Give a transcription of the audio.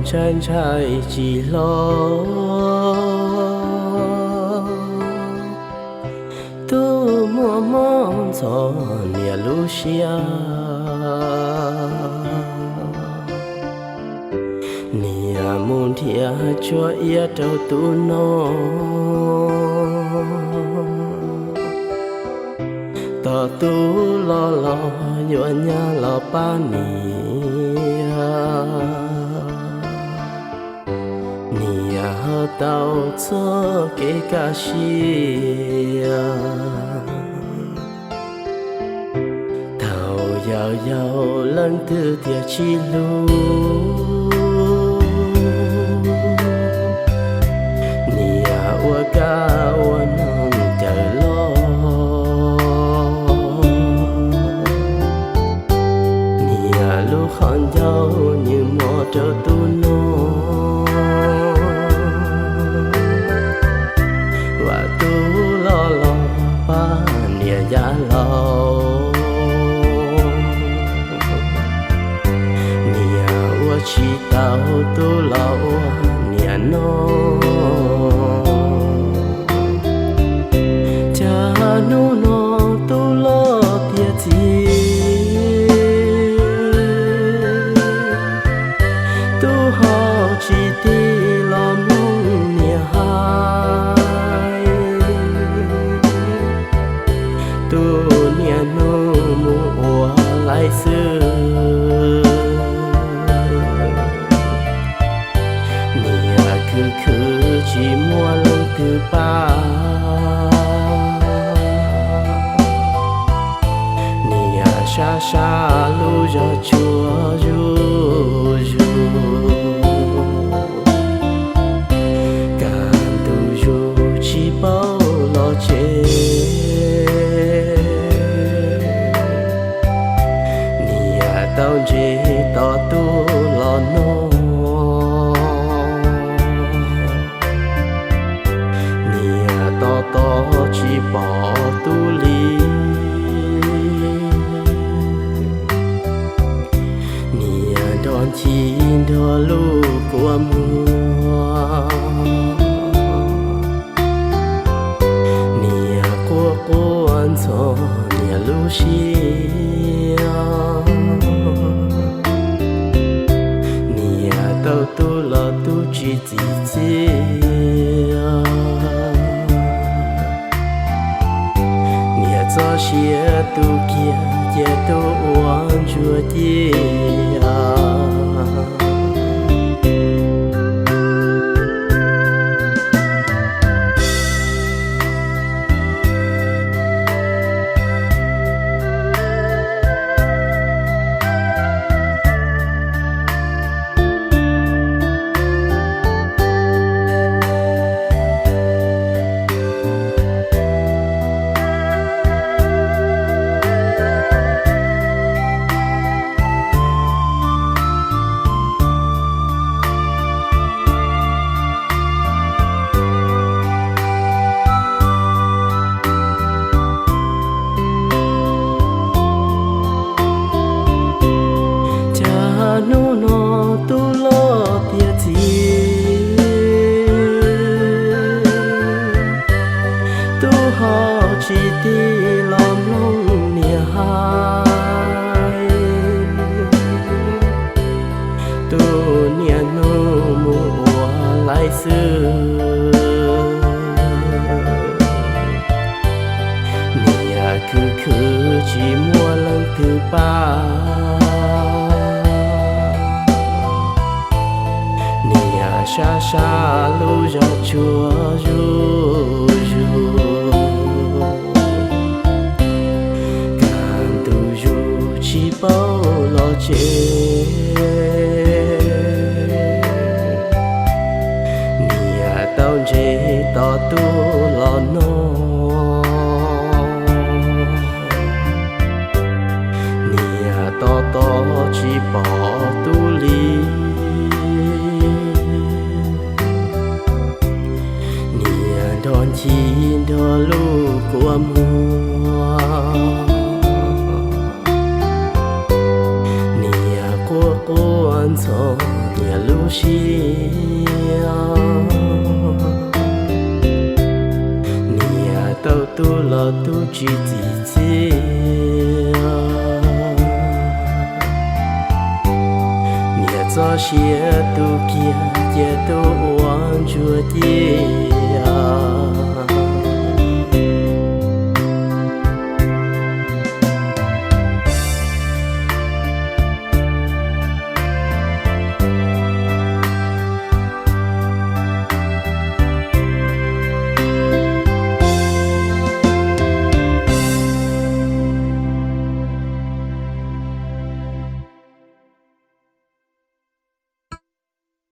Ntshai ntshai tsis hlob, tub muaj mob ntxhov niam lub siab. Niam mus nrhiav tshuaj iab rau tub noj, tos tub loj los yuav nyab los pab niam. Niam ho tau txoj kev kaj siab, thaum yau yau leej twg tias tsis hlub, niam ua kab ua noog cawm loj. Niam lub qhov ncauj nws mos rau tub noj, vam tub loj los pab niam yav laus. Niam ua tsis tau tub los ua niam noj. Cas hnub no tub loj tiav txiv, tub ho tsis tig los mloog niam hais. Tub niaj hnub mus ua laib xwb, niam khwv khwv tsis muaj leej twg pab. Niam sab sab lub zog tsuag zuj zus, kaj ntug zus tsis paub los tsev. Niam tau ntses tos tub los noj, niam tos tos tsis pom tub li. Niam nrog ncig nrog lub kua muag, niam quaj quaj ntxhov niam lub siab. Niam tau tub los tub tsis txim txiaj, niam txoj sia tu kiag cia tub ua ntsuag ciaj. Cas hnub no tub loj tiav txiv, tub ho tsis tig los mloog niam hais. Tub niaj hnub mus ua laib xwb, niam khwv khwv tsis muaj leej twg pab. Niam sab sab lub zog tsuag zuj zus, kaj ntug zus tsis paub los tsev. Niam tau ntses tos tub los noj, niam tos tos tsis pom tub li. Niam nrog ncig nrog lub kua muag, niam Tub tsis txim txiaj, niam txoj sia tu kiag ces tub ua ntsuag ciaj.